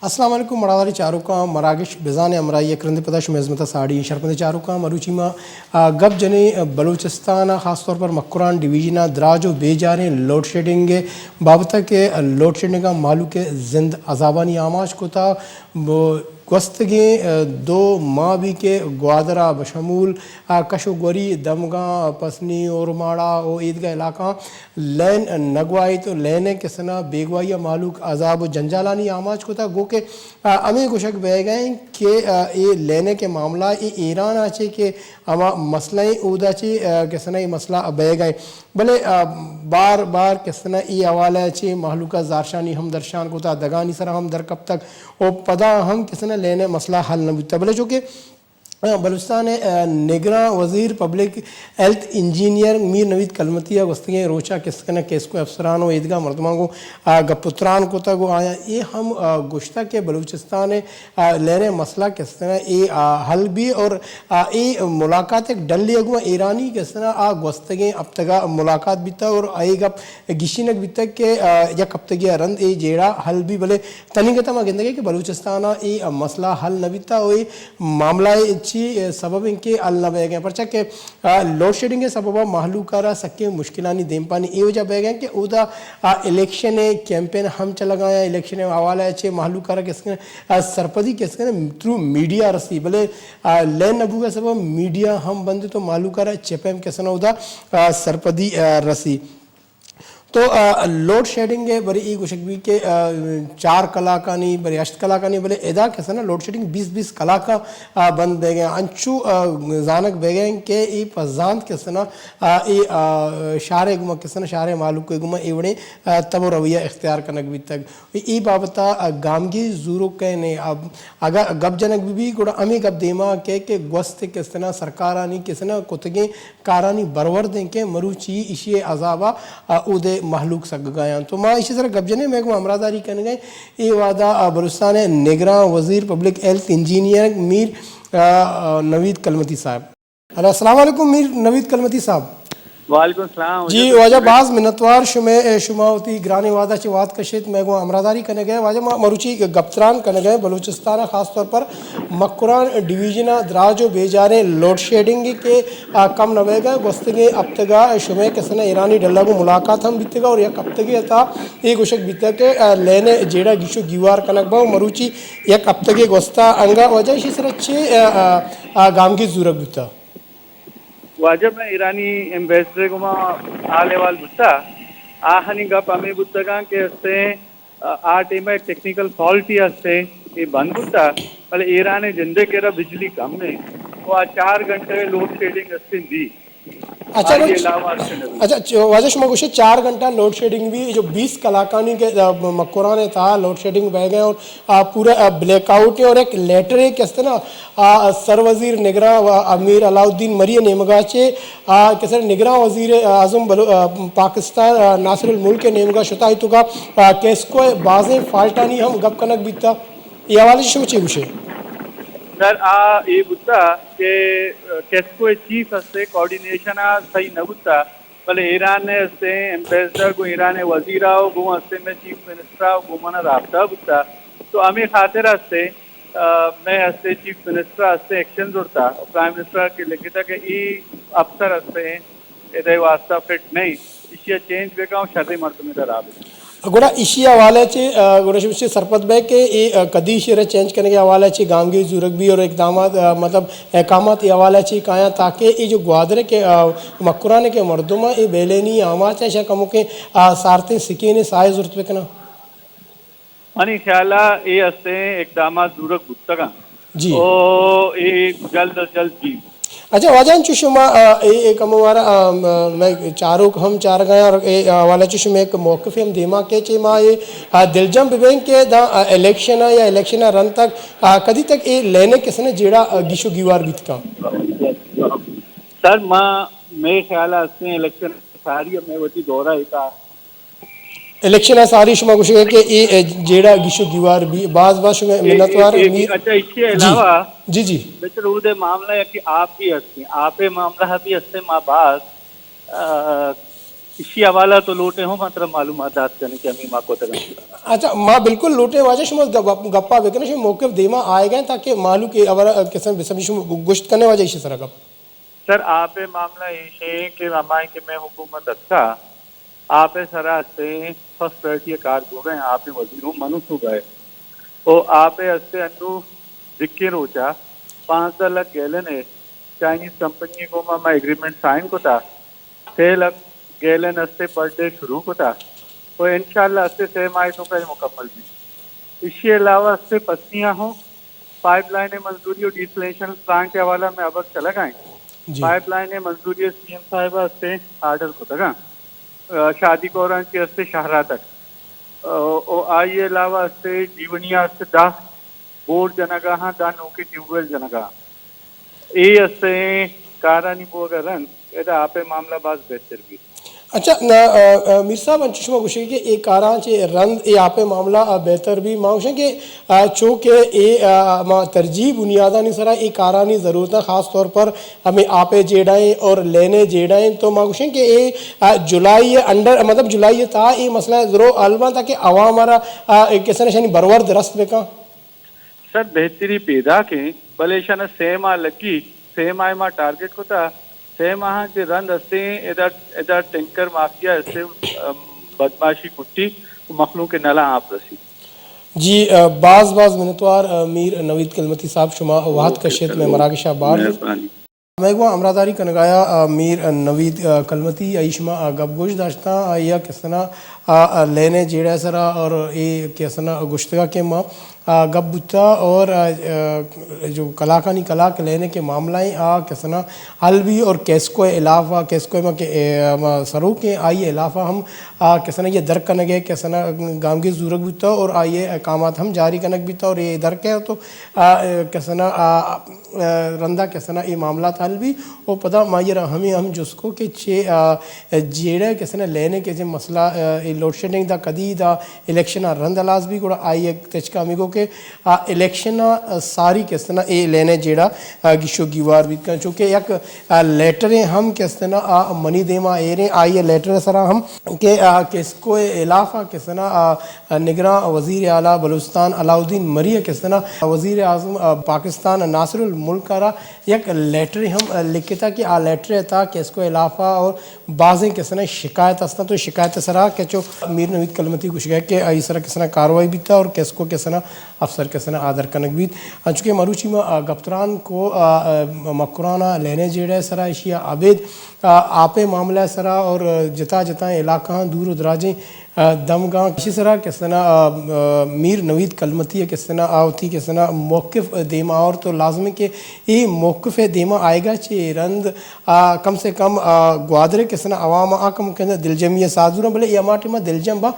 السلام علیکم، مڑاداری چاروکاں، مراگش بزان ءِ ہمراہی ءَ کرندے پدا شمئے ہزمت ءَ ساڑی ایں۔ شرپندیں چاروکاں، مروچی ما، آ، گپ جنیں، آ، بلوچستان ءَ خاص طور پر مکران ڈویژن ءَ دراج ءُ بے جاریں لوڈ شیڈنگ ءِ بابت ءَ کہ لوڈ شیڈنگ ءَ مہلوک ءِ زند عذابانی آماچ کتا۔ ب-، گوستگیں، آ، دو ماہ بی کہ گوادر ءَ بشمول، آ، کش ءُ گوری دمگاں، پسنی، اورماڑہ ءُ ایدگہ علاقہاں لین نہ گواہیت ءُ لین ءِ کسنا بیگواہی ءَ مہلوک عذاب ءُ جنجالانی آماچ کتا، گو کہ، آ، ہمے گوشگ بئیگ ءَ انت کہ، آ، اے لین ءِ کہ معاملہ اے ایران ءَ چہ کہ ہما مسئلہ ایں اودا چہ، آ، کسنا اے مسئلہ بئیگ ءَ انت۔ بلے، آ، بار بار کسنا اے حوالہ ءَ چہ مہلوک ءَ زہرشانی ہم درشان کتا، دگانی سرا ہم در کپتگ ءُ پدا ہم کسنا لین ءِ مسئلہ حل نہ بوتا۔ بلے چونکہ بلوچستان ءِ، آ، نگراں وزیر پبلک ہیلتھ انجینئر میر نوید کلمتی ءَ گوستگیں روچ ءَ کسکن ءَ کیسکو افسران ءُ ایدگہ مردماں گوں، آ، گپ ءُ تران کتگ ءُ آیاں اے ہم، آ، گوشتگ کہ بلوچستان ءِ، آ، لین ءِ مسئلہ کسکن ءَ اے، آ، حل بی اور، آ، اے ملاقات یک ڈلے ءَ گوں ایرانی کسکن ءَ آ گوستگیں ہپتگ ءَ ملاقات بیتگ اور اے گپ گیشینگ بیتگ کہ، آ، یک ہپتگے ءَ رند اے جیڑہ حل بی، بلے تنیگت ءَ ما گندگ ءَ کہ بلوچستان ءَ اے مسئلہ حل نہ بیتا ءُ اے معاملہ ءِ چی سبب انت کہ حل نہ بئیگ ءَ انت؟ پرچا کہ، آ، لوڈ شیڈنگ ءِ سبب ءَ مہلوک ءَ را سکیں مشکلانی دیمپانی اے وجہ بئیگ ءَ انت کہ اودا، آ، الیکشن ءِ کیمپین ہم چلگ ءَ یا الیکشن ءِ حوالہ ءَ چہ مہلوک ءَ را کسکن، آ، سرپدی کسکن تھرو میڈیا رسی، بلے، آ، لین نہ بوگ ءِ سبب میڈیا ہم بند تو مہلوک ءَ را چہ پیم کسن اودا، آ، سرپدی، آ، رسی۔ تو، آ، لوڈ شیڈنگ ءِ برے ای گوشگ بی کہ، آ، چار کلاکانی، برے ہشت کلاکانی، بلے ادا کسنا لوڈ شیڈنگ بیست بیست کلاک ءَ، آ، بند بیگ ءَ انت۔ انچو، آ، زانگ بیگ ءَ انت کہ ای پہ زانت کسنا، آ، ای، آ، شہر ءِ گوما کسنا شہر ءِ مہلوک ءِ گوما ای وڑیں، آ، تب ءُ رویہ اختیار کنگ بیتگ۔ ای بابت ءَ، آ، گامگیج زورگ کئے؟ آ، اگاں گپ جنگ بہ بی گڑا ہمے گپ دیما کئے کہ گوست کسنا سرکارانی کسنا کتگیں کارانی برورد انت کہ مروچی ایشی ءِ عذاب ءَ، آ، اود ءِ مہلوک سگگ ءَ انت۔ تو ما ایشی سرا گپ جنیں، مئے گوں ہمراہداری کنگ ءَ اے وہد ءَ، آ، بلوچستان ءِ نگراں وزیر پبلک ہیلتھ انجینئر میر، آ، آ، نوید کلمتی صاحب۔ ہلو، السلام علیکم میر نوید کلمتی صاحب۔ وعلیکم السلام۔ جی واجہ، باز منتوار شمئے، شما وتی گرانیں وہد ءَ چہ وہد کشت، مئے گوں ہمراہداری کنگ ءَ۔ واجہ ما مروچی گپ تران کنگ ءَ بلوچستان ءَ خاص طور پر مکران ڈویژن ءَ دراج ءُ بیجاریں لوڈ شیڈنگ کہ، آ، کم نہ بئیگ ءَ۔ گوستگیں ہپتگ ءَ شمئے کسن ءَ ایرانی ڈل ءَ گوں ملاقات ہم بیتگ ءَ اور یک ہپتگے ءِ تہا اے گوشگ بیتگ کہ، آ، لین ءِ جیڑہ گیش ءُ گیوار کنگ بہ، مروچی یک ہپتگے گوستہ انگا۔ واجہ ایشی سرا چے، آ، آ، آ، گامگیج زورگ بوتہ؟ واجہ، مئے ایرانی ایمبیسڈر ءِ گوما حال احوال بوتہ، آہانی گپ ہمے بوتگاں کہ استیں، آ، آ ٹیم ءَ یک ٹیکنیکل فالٹی استیں، اے بند بوتہ، بلے ایران ءِ جندے کرا بجلی کم ایں، ءُ آ چار گھنٹہ ءِ لوڈ شیڈنگ استیں دی۔ اچھا، آئی ءَ علاوہ استیں نہ بی۔ اچھا، چ-، واجہ شما گوشے چار گھنٹہ لوڈ شیڈنگ بی، جو بیست کلاکانی کہ، آ، مکران ءِ تہا لوڈ شیڈنگ بئیگ ءَ اور آ، پورا، آ، بلیک آؤٹ ہے اور ایک لیٹر ہے کہ است نا، آ، سر وزیر نگراں و امیر علاؤالدین مری نیمگا چے، آ، کہ سر نگراں وزیر اعظم بلو-، آ، پاکستان، آ، ناصر الملک نیمگا شتا ہے تو کا، آ، کیسکو بازیں فالٹانی ہم گپ کنگ بیتا۔ یہ حوالے سے شما چے گوشے؟ سر، آ، یہ بوتا کہ، آ، کیسکو چیف ہستے کوآرڈینیشن آ صحیح نہ بوتا۔ بلے ایران ءِ استیں ایمبیسڈر گوں ایران ءِ وزیر ءَ گوں استیں مئے چیف منسٹر ءَ گوں من ءَ رابطہ بوتا۔ تو ہمے خاطر استیں، آ، مئے استیں چیف منسٹر ءَ استیں ایکشن زرتا، پرائم منسٹر ءَ کہ لکھتا کہ اے افسر استیں ادے واسطہ فٹ نہیں، ایشی ءَ چینج بکن ءُ شریں مردمے ءَ را بکن۔ گڑا ایشی حوالہ چے، آ، گڑا شما چے سرپد بئے کہ اے، آ، کدی ایشی را چینج کنگ ءِ حوالہ چے گامگیج زورگ بی اور اقدامات، آ، مطلب احکامات ءِ حوالہ چے کایاں تاکہ اے جو گوادر ءِ کہ، آ، مکران ءِ کہ مردم اے بیلینی آماچ ءَ شا کموکیں، آ، سارتیں سکین ساہ زرت بکناں۔ منی خیال ءَ اے استیں اقدامات زورگ بوتگاں۔ جی۔ او اے جلد از جلد بی۔ اچھا واجہ، انچو شما، آ، اے، اے کمو مارا، آ، م-، مئے چاروک ہم چارگاں اور اے حوالہ چو شما ایک موقف ہم دیما کہ چے ما اے، آ، دلجم ببیں کہ دا، آ، الیکشن ءَ یا الیکشن ءَ رند تک، آ، کدی تک اے لین ءِ کسن جیڑہ، آ، گیش و گیوار بیت کن؟ سر، ما، مئے خیال ءَ استیں الیکشن ساری مئے وتی دورہ ایتا۔ الیکشن ءَ ساری شما گوشگ ءَ کہ اے، اے جیڑہ گیش و گیوار بی، باز باز شما اے، منتوار اے، اے، میر۔ اچھا، اس کے جی، علاوہ جی، جی۔ بچر اود ءِ معاملہ ہے کہ آپ بھی ہستے ہیں، آپ ءِ معاملہ بھی ہستے ہیں، ما باز، آ، اسی حوالہ تو لوٹے ہوں، ما ترا معلومات دات کرنے کہ ہمیں ما کو تک۔ اچھا، ما بالکل لوٹے واجہ شما گپ-، گپا بکنے، شما موقف دیما آئے گئے تاکہ مالو کے اولا قسم بسم شما گوشت کرنے واجہ اسی سرا گپ۔ سر، آپ ءِ معاملہ ایش ہے کہ ہمائیں کہ میں حکومت اتکا، آپ ءِ سرا ہستے فرسٹ پرائرٹی ءَ کار بوگ ءَ، آپ ءِ وزیر ہوں منو صوبہ ءَ۔ او آپ ءِ ہستے انو دکیں روچا پانزدہ لکھ گیلن ءِ چائنیز کمپنی ءِ گوما ما ایگریمنٹ سائن کتا، سے لکھ گیلن ہستے پر ڈے شروع کتا، او انشاءاللہ ہستے سے ماہ توکا اے مکمل بی۔ اشی علاوہ ہستے پسنی ءَ ہوں پائپ لائن ءِ منظوری و ڈیسلینیشن پلانٹ ءِ حوالہ میں ابک چلگ ءَ ایں۔ جی۔ پائپ لائن ءِ منظوری ءِ سی ایم صاحب ءَ ہستے آرڈر کتگ اَں، آ، شادی کوران چہ ہستے شہرا تک۔ آ، او آئی ءِ علاوہ ہستے جیونی ءَ ہستے دہ بور جنگ ءَ اَں، دہ نوکیں ٹیوب ویل جنگ ءَ اَں۔ اے ہستے کارانی بوگ ءَ رند ادا آپ ءِ معاملہ باز بہتر بیت۔ اچھا، نہ، آ، آ، میر صاحب، انچو شما گوشے کہ اے کاراں چہ رند اے آپ ءِ معاملہ، آ، بہتر بی۔ ما گوشیں کہ، آ، چونکہ اے، آ، ما ترجیحی بنیادانی سرا اے کارانی ضرورت ہے، خاص طور پر ہمیں آپ ءِ جیڑائیں اور لینے جیڑائیں، تو ما گوشیں کہ اے، آ، جولائی ءِ انڈر، مطلب جولائی ءِ تہا اے مسئلہ ضرور حل باں تاکہ عوام را، آ، اے کسے نشانی برورد رست بکاں۔ سر، بہتری پیداک ایں، بلے ایشاں سے ماہ لگی، سے ماہ ما ٹارگٹ کتا، سے ماہ چہ رند ہستیں ادا، ادا ٹینکر مافیا ہستیں، ام، بدمعاشی کٹی و مخلوق نلا آپ رسی۔ جی، آ، باز باز منتوار، آ، میر نوید کلمتی صاحب، شما وہد اوکے کشت سر، میں اوکے۔ مراگشا بار۔ مہربانی۔ ہمے گوں ہمراہداری کنگایا، آ، میر نوید، آ، کلمتی، آئی شما، آ، گپ گوش داشتاں، آئی ءَ کسنا، آ، آ، لینے جیڑہ سرا اور اے کسنا گشتگا کہ ما، آ، گپ بوتا اور، آ، آ، جو کلاکانی کلاک لینے کے معاملہ ہیں، آ، کسنا حل بھی اور کیسکو علاوہ، کیسکو ما کہ، اے، ما سروک ہیں، آئی علاوہ ہم، آ، کسنا یہ در کنگے، کسنا گامگیج زورگ بوتا اور آئی احکامات ہم جاری کنگ بوتا اور یہ در کے تو، آ، کسنا، آ، آ، رندا کسنا اے معاملات حل بی۔ و پدا ما یہ را ہمیں ہم جست کو کہ چے، آ، جیڑہ کسنا لینے کے چے مسئلہ، آ، اے لوڈ شیڈنگ دا کدی دا الیکشن آ رند ہلاس بی، گڑا آئی ایک تچکا ہمیں گو کہ، آ، الیکشن آ ساری کسنا اے لینے جیڑہ، آ، گیشو گیوار بیت کن، چونکہ یک، آ، لیٹر ہم کسنا، آ، منی دیما ایریں، آئی لیٹر سرا ہم کہ، آ، کسکو علاوہ کسنا، آ، نگراں وزیر اعلیٰ بلوچستان علاؤالدین مری ءَ کسنا وزیر اعظم پاکستان ناصر الملک ءَ را یک لیٹرے ہم لکھتا کہ آ لیٹر ءِ تہا کیسکو علاقہ اور بازیں کسنا شکایت ہستاں، تو شکایت ءِ سرا کہ چو میر نوید کلمتی گوشگا کہ آئی سرا کسنا کاروائی بیتا اور کیسکو کسنا افسر کسنا آدر کنگ بیت۔ انچو کہ مروچی ما، آ، گپتران کو، آ، آ، مکران ءَ لینے جیڑہ ءِ سرا ایشی ءَ ابید، آ، آپ ءِ معاملہ ءِ سرا اور جتا جتا علاقہاں دور و دراجیں آ، دمگاں کشی سرا کسنا، آ، آ، میر نوید کلمتی ءَ کسنا آ وتی کسنا موقف دیما آورت و لازم ہے کہ اے موقف دیما آئیگا چہ رند، آ، کم سے کم، آ، گوادر کسنا عوام آ کم کسنا دلجمی سازوراں، بلے اے ہما ٹائما دلجم با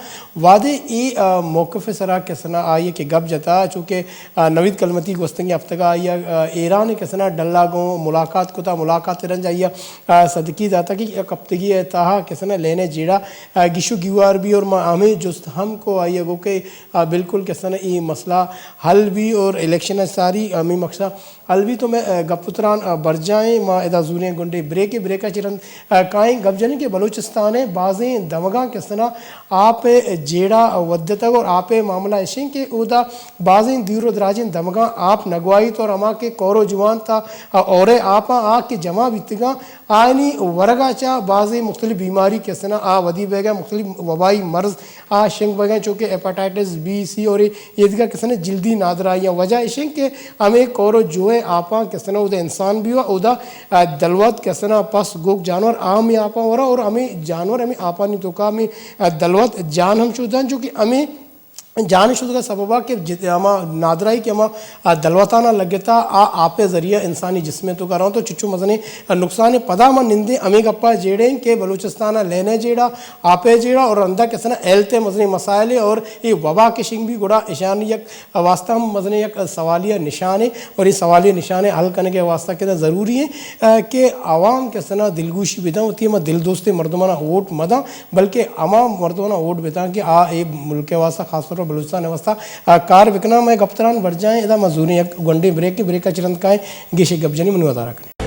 وہدے اے، آ، موقف سرا کسنا آئی کہ گپ جتا، چونکہ، آ، نوید کلمتی گوستنگی ہفتگا آئی، آ، ایران کسنا ڈلا گوں ملاقات کتا، ملاقات رنج آئی، آ، صدقی داتا کہ یک ہفتگی تہا کسنا لینے جیڑا آ، گیش و گیوار بی اور ما ہمے جست ہم کو آئی ءَ گو کہ، آ، بالکل کسنا اے مسئلہ حل بی اور الیکشن ءَ ساری ہمے مقصد حل بی۔ تو میں، آ، گپ و تران، آ، برجائیں، ما ادا زوریں گنڈے بریک، بریک ءَ چہ رند، آ، کائیں گپ جنیں کہ بلوچستان ءِ بازیں دمگاں کسنا آپ ءِ جیڑہ ودتگ اور آپ ءِ معاملہ اشیں کہ اودا بازیں دور و دراجیں دمگاں آپ نگوائیت اور ہما کہ کور و جوان تا، آ، اورے آپاں آ کہ جمع بیتگاں، آیانی ورگا چہ بازیں مختلف بیماری کسنا آ ودی بیگا، مختلف وبائی مرض آ شنگ بیگا، چونکہ ہیپاٹائٹس بی، سی اور ایدگہ کسنا جلدی نادرائیاں۔ وجہ اشیں کہ ہمیں کور و جوئیں آپاں کسنا اودا انسان بیوا، اودا، آ، دلوت کسنا پس گوک جانور آ ہمیں آپاں ورا اور ہمیں جانور ہمیں آپانی توکا ہمیں، آ، دلوت جان ہم شودان، چونکہ ہمیں جان شدگ ءِ سبب ءَ کہ جت-، ہما نادراہی کہ ہما، آ، دلوتانا لگتا، آ آپ ءِ ذریعہ انسانی جسم ءِ توکا رونت، تو چچو مزنیں نقصان۔ پدا ما نندیں ہمے گپا جیڑیں کہ بلوچستان ءِ لین ءِ جیڑہ، آپ ءِ جیڑہ اور رندا کسنا ہیلتھ ءِ مزنیں مسائل اور اے وبا کہ شنگ بی گڑا اشانی یک واسطہ ہم مزنیں یک سوالیہ نشانے اور اے سوالیہ نشانے حل کنگ ءِ واسطہ کسنا ضروری ایں، آ، کہ عوام کسنا دلگوشی بداں، وتی ہما دل دوستیں مردمانا ووٹ مداں، بلکہ ہما مردمانا ووٹ بداں کہ آ اے ملک ءِ واسطہ، خاص طور پر بلوچستان ءِ واسطہ، آ، کار بکناں۔ مئے گپتران برجاہیں، ادا ما زوریں یک گونڈیں بریکے، بریک ءَ چہ رند کائیں، گیشیں گپ جنی منی ودارا کنیں۔